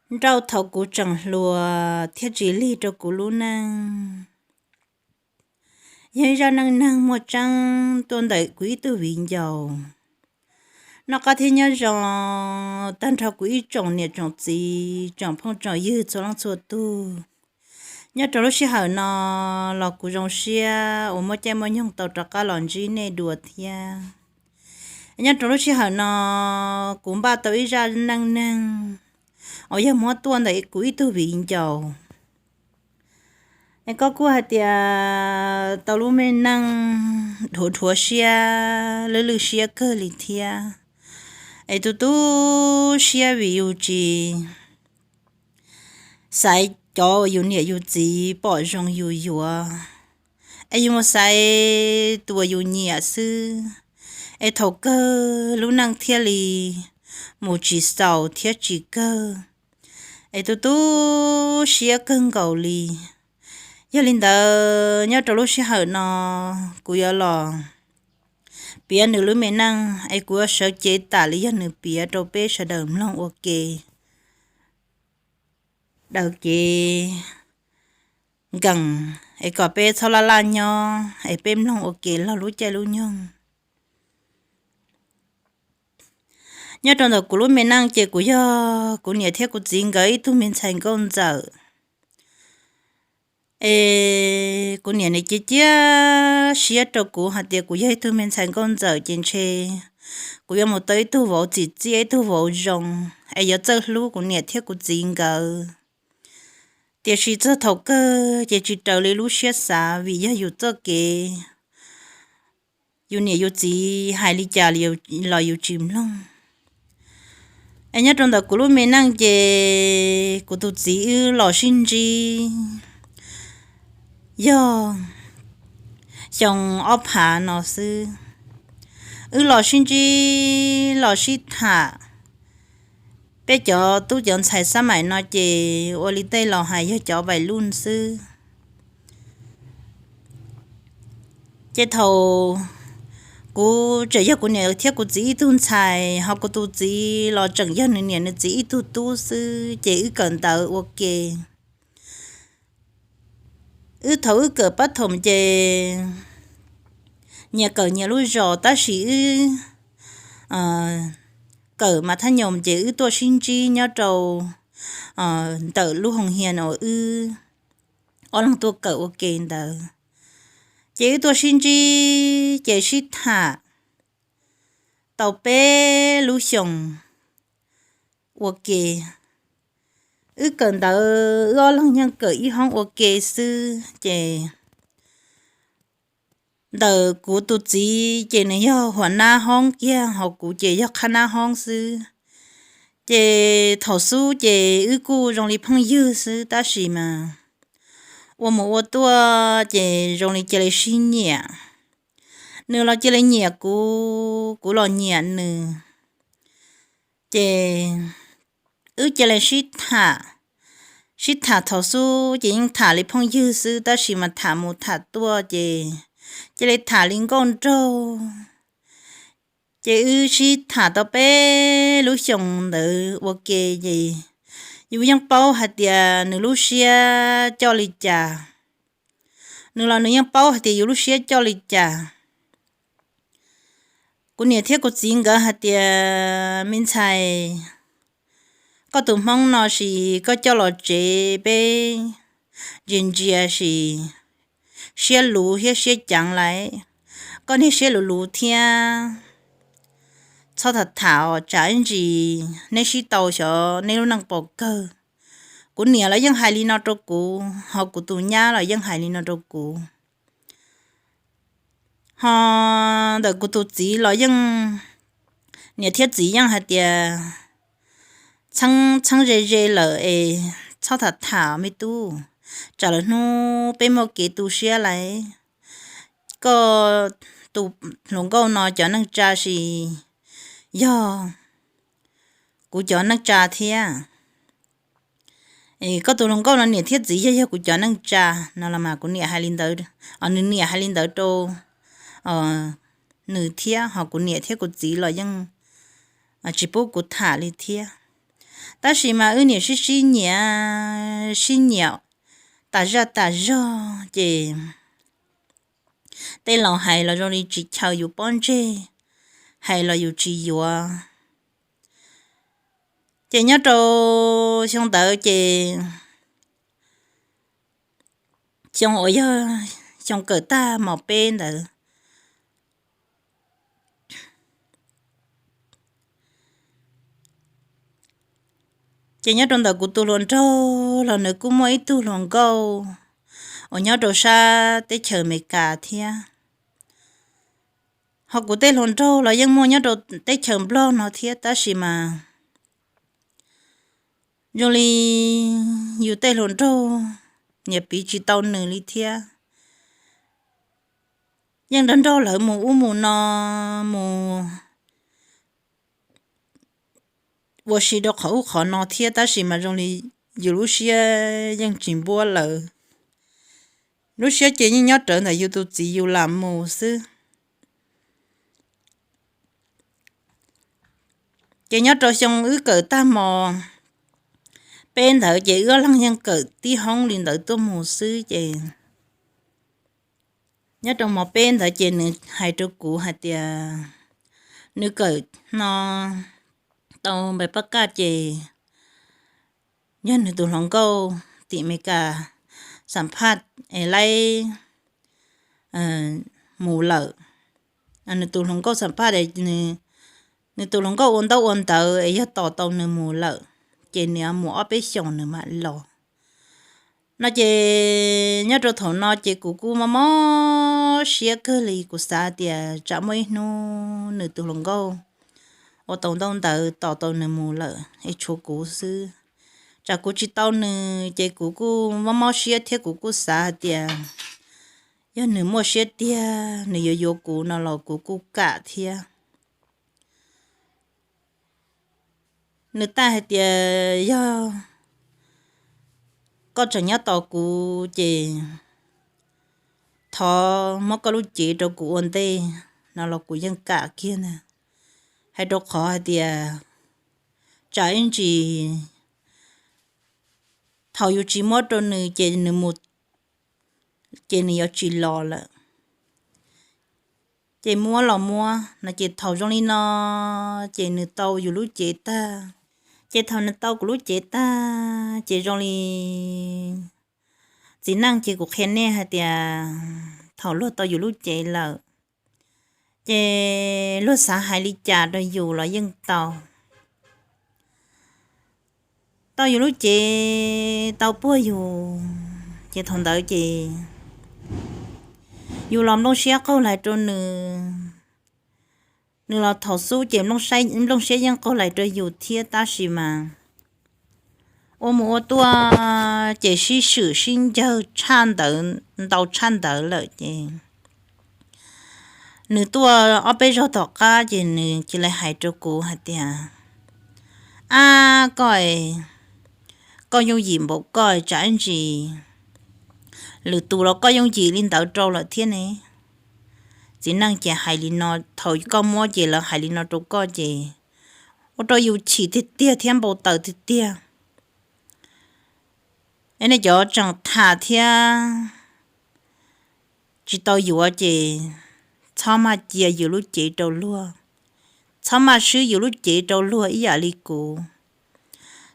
Nrauj thaum kuv tseem hluas thiab tsis lig rau kuv lub neej, yog ib zaj neej neeg muaj tseeb tuaj ntawm kuv ib tug viv ncaus. Noj qab thiab nyob zoo tag nrho kuv ib tsoom niam tsoom txiv, tsoom phooj tsoom ywg txhua leej txhua tug. Nyob rau lub sij hawm no los kuv zoo siab uas muaj caij muaj nyoog tau rov qab los ntsib nej dua thiab. Nyob rau lub sij hawm no kuv npaj tau ib zaj neej neeg uas yog muab tuaj ntawm kuv ib tug viv ncaus. Es koj kuj hais tias tau lub me neej dhuav dhuav siab, lwj lwj siab kawg li thiab. Es tu tu siab vim yus tsis xaiv cov uas yus niam yus txiv pom zoo yus yuav, es yus mus xaiv tus uas yus nyiam xwb, es thaum kawg lub neej thiaj li mus tsis xaus thiab tsis kawg. Es tu tu siab kawg nkaus li. Yog li ntawd nyob rau lub sij hawm no kuv yuav los piav nws lub me neej, es kuv yuav sawv cev tam li yog nws piav rau peb sawv daws mloog ua ke daws kev nkees, es kom peb txhob laj laj nyob, es peb mloog ua ke laug lub caij lub nyoog. Nyob rau ntawm kuv lub me neej ces kuv yog kuv niam thiab kuv txiv nkawd ib tug me ntxhais nkauj ntxawm. Es kuv niam nim cia cia siab rau kuv hais tias kuv yog ib tug me ntxhais nkauj ntxawm ces ntshe kuv yuav mus tau ib tug vauv txim txiaj, ib tug vauv zoo, es yuav txawj hlub kuv niam thiab kuv txiv nkawd. Tiam sis txog thaum kawg ces tsis raws li lub siab xav vim yog yus txoj kev, yus niam yus txiv hais li cas los yus tsis mloog. Es nyob rau ntawm kuv lub me neej ces kuv tus txiv wb los sib ntsib yog xyoo ob phav no xwb. Wb los sib ntsib los sib tham, peb cov tub cov ntxhais xab maim no ces ua li tej laus hais yog cov vais luj xwb. Ces thaum kuv tseem yog kuv niam thiab kuv txiv ib tug ntxhais, ho kuv tus txiv los tseem yog nws niam nws txiv ib tug tub xwb, ces wb kawm ntawv ua ke. Wb thaum wb kawm pab thoom ces nyias kawm nyias lub zos, tab sis wb kawm mas thab nyoos ces wb tuaj sib ntsib nyob rau ntawm lub hoos hias uas wb ob leeg tuaj kawm ua ke ntawd. Ces wb tuaj sib ntsib ces sib tham tau peb lub xyoos ua ke. Wb kawm ntawv wb ob leeg yeej kawm ib hoob ua ke xwb ces ntawm kuv tus txiv ces nws yog huam nab hoob kiag, ho kuv ces yog qhab nab hoob xwb. Ces thaum xub ces wb kuj zoo li phooj ywg xwb, tab sis mas ua mus ua tuaj ces zoo li cia li sib nyiam. Nws los cia li nyiam kuv, kuv los nyiam nws. Ces wb cia li sib tham, sib tham thaum xub ces yeej tham li phooj ywg xwb, tab sis mas tham mus tham tuaj ces cia li tham li nkauj nraug. Ces wb sib tham tau peb lub xyoos ntawd ua ke ces yus yeej paub hais tias nws lub siab coj li cas, nws los nws yeej paub hais tias yus lub siab coj li cas. Kuv niam thiab kuv txiv nkawd hais tias, me ntxhais, koj tus hmoob no sis koj coj los tsev peb ntsia ntsia sis siab luv thiab siab ceev lawm. Koj niag siab luv luv thiab, txhob tham tham os, tsam ib ntsis neb sib tau xyov neb lub neej puas kawg. Kuv niam los yeej hais li no rau kuv, ho kuv tus nyab los yeej hais li no rau kuv. Ho ntawm kuv tus txiv los yeej, niam thiab txiv yeej hais tias, txheeb txheeb ze ze lawm es txhob tham tham me tub, tsam lwm hnub peb muaj kev tu siab lawm. Koj tus hluas nkauj no cov neej tsa sis yog kuv cov neej tsa thiab. Koj tus hluas nkauj no niam thiab txiv yog yog kuv cov neej tsa no los mas kuv niam hais li ntawd, nws niam hais li ntawd rau nws thiab, ho kuv niam thiab kuv txiv los yeej tsis pub kuv tham li thiab. Tab sis mas wb niam sib sib nyiam, sib nyiam tas zaj tas zog ces tej laus hais los zoo li tsis chaw yus pob ntseg, hais los yus tsis yuav. Ces nyob rau xyoo ntawd ces xyoo uas yog xyoo kawm tag mos peb ntawd, ces nyob rau ntawm kuv tus hluas nraug los nws kuj muaj ib tug hluas nkauj uas nyob rau sab teb chaws Amelikas thiab. Ho kuv tej hluas nraug los yeej muaj nyob rau teb chaws Nplog no thiab, tab sis mas zoo li yus tej hluas nraug niam piv tsis tau nws li thiab. Yeej nrog nrog lawv mus ub mus no, mus ua si rau qhov ub qhov no thiab, tab sis mas zoo li yus lub siab yeej tsis npuab lawv. Lub siab ces yeej nyob rawv ntawm yus tus txiv yus lam mus xwb. Ces nyob rau xyoo wb kawm tag mos peb ntawd ces wb ob leeg yeej kawm tib hoob li ntawd tuaj mus xwb ces nyob rau mos peb ntawd ces nws hais rau kuv hais tias nws kawm no tau npaim pab kaj ces yog nws tus hluas nkauj tim Amelikas xam phaj es laib mus lawm. Nws tus hluas nkauj xam phaj, nws tus hluas nkauj ua ntaub ua ntawv es yog tos tau nws mus lawm ces nws mus ob peb xyoos nws mam los no ces nyob rau thaum no ces kuv kuj mob mob siab kawg li. Kuv xav tias tsam muaj ib hnub nws tus hluas nkauj ua tau ntaub ntawv tos tau nws mus lawm es tshuav kuv xwb. Tsam kuv tsis tau nws ces kuv kuj mob mob siab thiab kuv kuj xav hais tias yog nws muaj siab tiag nws yuav yuav kuv no los kuv kuj kam thiab. Nws teb hais tias yog koj tseem nyob tos kuv ces thov muab koj lub cev rau kuv ua ntej no los kuv yeej kam kiag ntag. Hais rau qhov hais tias tsam ib ntsis thaum yus tsis muab rau nws ces nws mus ces nws yuav tsis los lawm. Ces muab los muab no ces thaum zoo li no ces nws tau yus lub cev tag. Ces thaum nws tau kuv lub cev tag ces zoo li txiv neej ces kuv qhia nej hais tias thaum luag tau yus lub cev lawm ces luag xav hais li cas rau yus los yeej tau. Tau yus lub cev tau puag yus ces thaum ntawd ces yus los nplooj siab qaug lais rau nws, nws los thaum xub ces nplooj siab yeej qaug lais rau yus thiab, tab sis mas ua mus ua tuaj ces sib swm sib ncawg tshaj ntawd, ntau tshaj ntawd lawm ces nws tuaj ob peb zaug tom qab ces nws cia li hais rau kuv hais tias, ab koj, koj yooj yim npaum koj tsam ib ntsis lwm tus los koj yooj yim li ntawd rau lawm thiab ne. Txiv neej ces hais li no, thaum koj muab ces lawv hais li no rau koj ces ua rau yus chim tiag tiag thiab npau taws tiag tiag. Es nej cov tseem tham thiab tsis tau yuav ces txhob maj cia yus lub cev rau luag, txhob maj swb yus lub cev rau luag ib yam li kuv.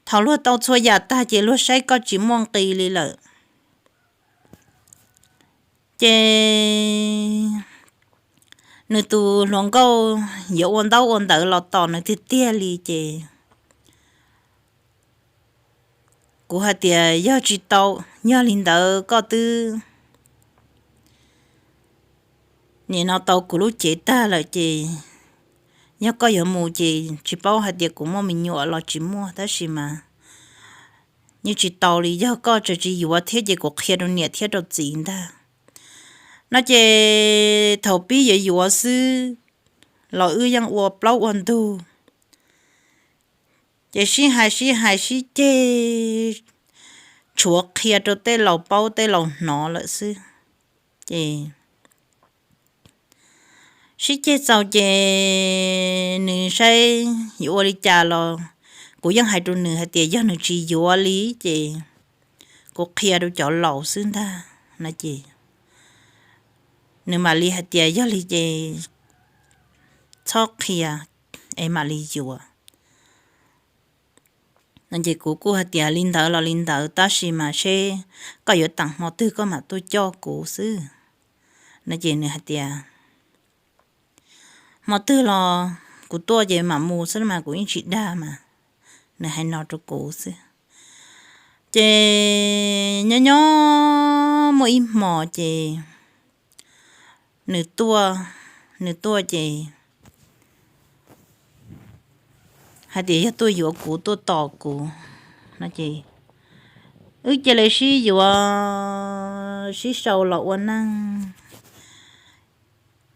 Thaum luag tau txhua yam tag ces luag saib koj tsis muaj nqis li lawm. Ces nws tus hluas nkauj yuav ua ntaub ua ntawv los tos nws tiag tiag li ces kuv hais tias yog tsis tau, yog li ntawd koj twb nim no tau kuv lub cev tag lawm ces yog koj yuav mus ces tsis paub hais tias kuv muaj me nyuam los tsis muaj, tab sis mas yeej tsis tau li, yog koj tseem tsis yuav thiab ces kuv qhia rau niam thiab rau txiv ntag. No ces thaum pib yuav yuav xwb los wb yeej ua plaub ua ntug, ces sib hais sib hais sib ceg, tshuav qhia rau tej laus paub tej laus hnov lawm xwb. Ces sib ceg txaus ces nws saib yuav ua li cas los kuv yeej hais rau nws hais tias yog nws tsis yuav li ces kuv qhia rau cov laus xwb ntag no ces nws mam li hais tias yog li ces txhob qhia es mam li yuav no ces kuv kuj hais tias li ntawd los li ntawd tab sis mas seb koj yuav teem hmo twg koj mam tuaj coj kuv xwb no ces nws hais tias hmo twg los kuv tuaj ces mam mus xwb mas kuv yeej tsis dag mas. Nws hais no rau kuv xwb. Ces nyob nyob muaj ib hmo ces nws tuaj, nws tuaj ces hais tias yog tuaj yuav kuv tuaj tos kuv no ces wb cia li sib yuav sib sau los ua neej.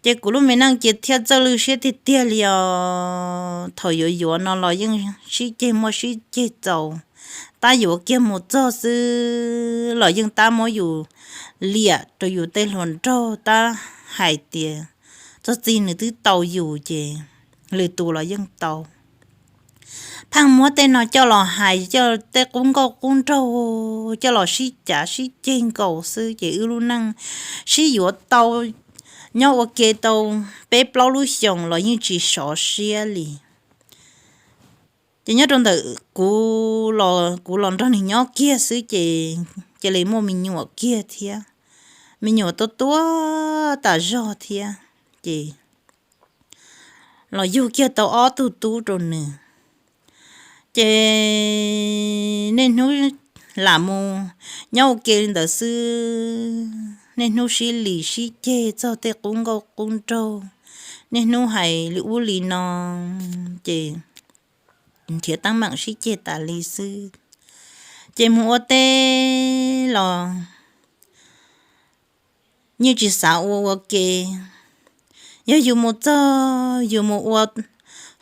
Ces kuv lub me neej ces thiaj txawj lwj siab tiag tiag li os. Thaum yuav yuav no los yeej sib ceg muaj sib ceg txaus, tab yuav kiag mus txog xwb los yeej tab muab yus liam rau yus tej hluas nraug tab hais tias txog txij nws twb tau yus ces lwm tus los yeej tau. Pheej muab tej no coj los hais coj tej qub nkauj qub nraug coj los sib cav sib ceg nkaus xwb ces wb lub neej sib yuav tau nyob ua ke tau peb plaub lub xyoos los yeej tsis sov siab li. Ces nyob rau ntawm kuv los nrog nws nyob kiag xwb ces cia li muaj me nyuam kiag thiab, me nyuam tuaj tuaj tas zog thiab ces los yug kiag tau ob tug tub rau nws. Ces niaj hnub lam mus nyob ua ke li ntawd xwb, niaj hnub sib lis sib ceg txog tej qub nkauj qub nraug, niaj hnub hais li ub li no ces nrhiav teeb meem sib ceg tas li xwb. Ces mus ua teb los yeej tsis xav ua ua ke. Yog yus mus txog yus mus ua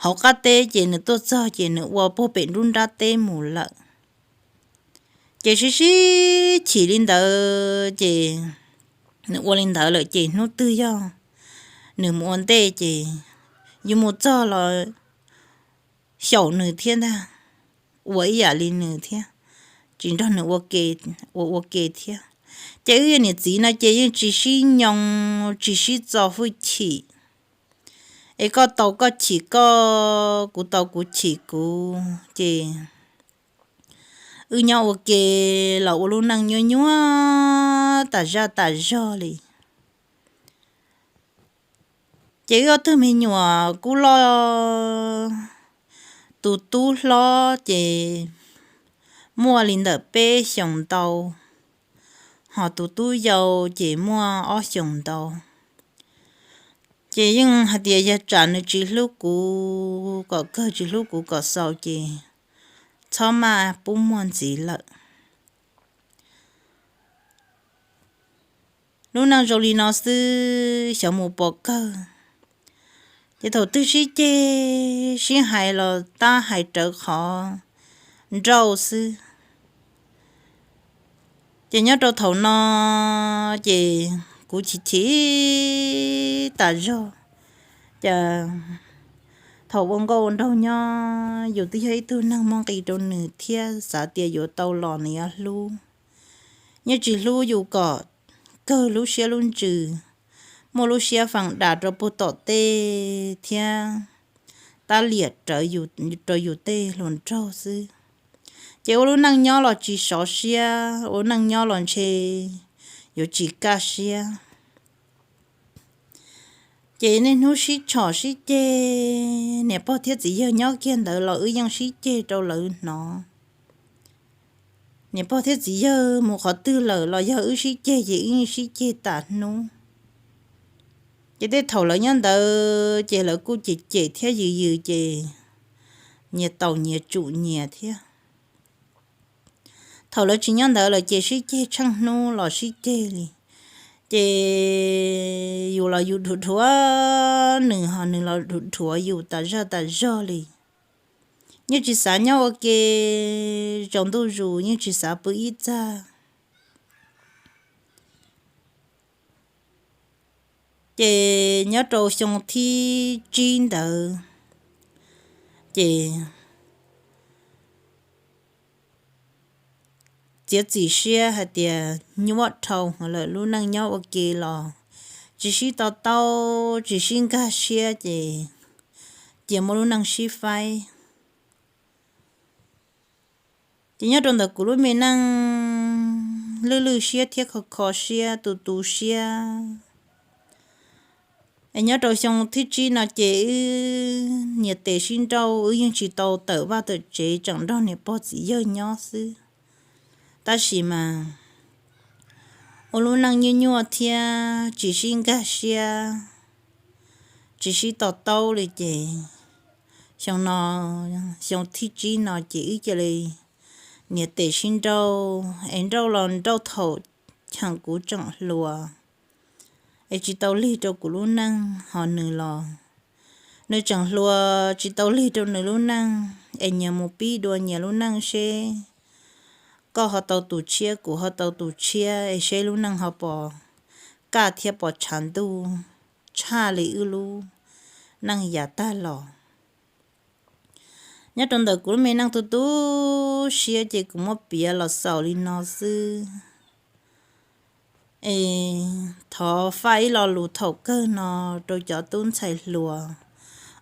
hauv qab teb ces nws tuaj txog ces nws ua puag pem nruab nrab teb mus lawm. Ces sib sib chim li ntawd ces nws ua li ntawd lawm ces hnub twg yog nws mus ua ntej ces yus mus txog los xyaum nws thiab ntag, ua ib yam li nws thiab, tsis nrog nws ua ua ke thiab. Ces wb niam txiv no ces yeej tsis sib nyoo, tsis sib txo hwj chim, es koj tau koj chim koj, kuv tau kuv chim kuv ces wb nyob ua ke los ua lub neej nyuaj nyuaj tas zaj tas zog li. Ces wb ob tug me nyuam kuj loj, tus tub hlob ces muaj li ntawm peb xyoos ntau, ho tus tub yau ces muaj ob xyoos ntau. Ces yeej hais tias yog tsam nws tsis hlub kuv kom kawg tsis hlub kuv kom xaus ces txhob maj pub muag ntxiv lawm. Lub neej zoo li no xwb xyov mus pom kawg. Ces thaum twg sib ceg sib hais los tab hais rawv qhov nrauj xwb. Ces nyob rau thaum no ces kuv chim chim tas zog. Ces thaum ua nkauj ua nraug nyob yus twb yog ib tug neeg muaj nqis rau nws thiab xav tias yuav tau los nws yuav hlub. Yeej tsis hlub yus kom kawg lub siab lub ntsws, muaj lub siab feem dam rau puag tom tej thiab tab liam rawv rau yus tej hluas nraug xwb. Ces ua lub neej nyob los tsis sov siab, ua neej nyob los ntshe yuav tsis kaj siab. Ces niaj hnub sib tshom sib ceg, niam pog thiab txiv yawg nyob kiag ntawd los wb yeej sib ceg rau lawv hnov. Niam pog thiab txiv yawg mus qhov twg lawm los yog wb sib ceg ces wb yeej sib ceg tas hnub. Ces tej thaum lawv nyob ntawd ces lawv kuj cem cem thiab yws yws ces nyias taus nyias tsum nyias thiab. Thaum lawv tsis nyob ntawd lawm ces sib ceg tsheej hnub los sib ceg li. Ces yus los yus dhuav dhuav nws ho nws los dhuav dhuav yus tas zaj tas zog li. Yeej tsis xav nyob ua ke, tsaus ntuj zus yeej tsis xav pw ib txaj. Ces nyob rau xyoo thib tsib ntawd, ces tiav txim siab hais tias nyuaj dhau lawm, lub neej nyob ua ke los tsis sib to taub, tsis sib nkag siab ces cia muab lub neej sib faib. Ces nyob rau ntawm kuv lub me neej lwj lwj siab thiab kho kho siab tu tu siab. Es nyob rau xyoo thib tsib no ces wb niam tes sib nrauj, wb yeej tsis tau tawm vaj tawm tsev, tseem nrog niam pog txiv yawg nyob xwb. Tab sis mas ua lub neej nyuaj nyuaj thiab tsis sib nkag siab, tsis sib to taub li ces xyoo no, xyoo thib tsib no ces wb cia li niam tes sib nrauj, es nrauj los nrauj thaum cheem kuv tseem hluas, es tsis tau lig rau kuv lub neej, ho nws los nws tseem hluas, tsis tau lig rau nws lub neej, es nyias mus pib dua nyias lub neej seb koj ho tau tus tshiab, kuv ho tau tus tshiab, es seb lub neej ho pos kaj thiab pos tshav ntuj tshaj li wb lub neej yav tag los. Nyob rau ntawm kuv lub me neej tu tu siab ces kuv muab piav los xaus li no xwb. Es thov faj ib lo lus thaum kawg no rau cov tub ntxhais hluas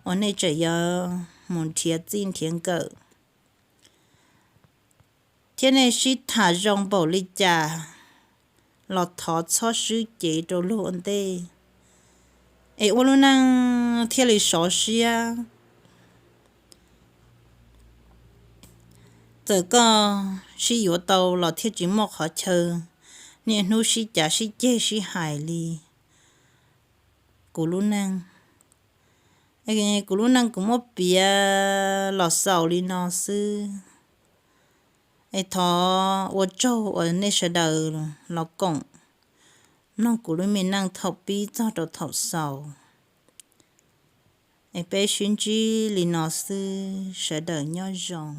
uas nej tseem yuav mus nrhiav txij nrhiav nkawm, thiab nej sib tham zoo npaum li cas los thov txhob swb cev rau luag ua ntej, es ua lub neej thiaj li sov siab. Txawm koj sib yuav tau los thiaj tsis muaj qhov chaw niaj hnub sib cav sib ceg sib hais li kuv lub neej. Kuv lub neej kuv muab piav los xaus li no xwb. Es thov ua tsaug uas nej sawv daws los koom mloog kuv lub me neej thaum pib txog rau thaum xaus. Es peb sib ntsib li no xwb, sawv daws nyob zoo.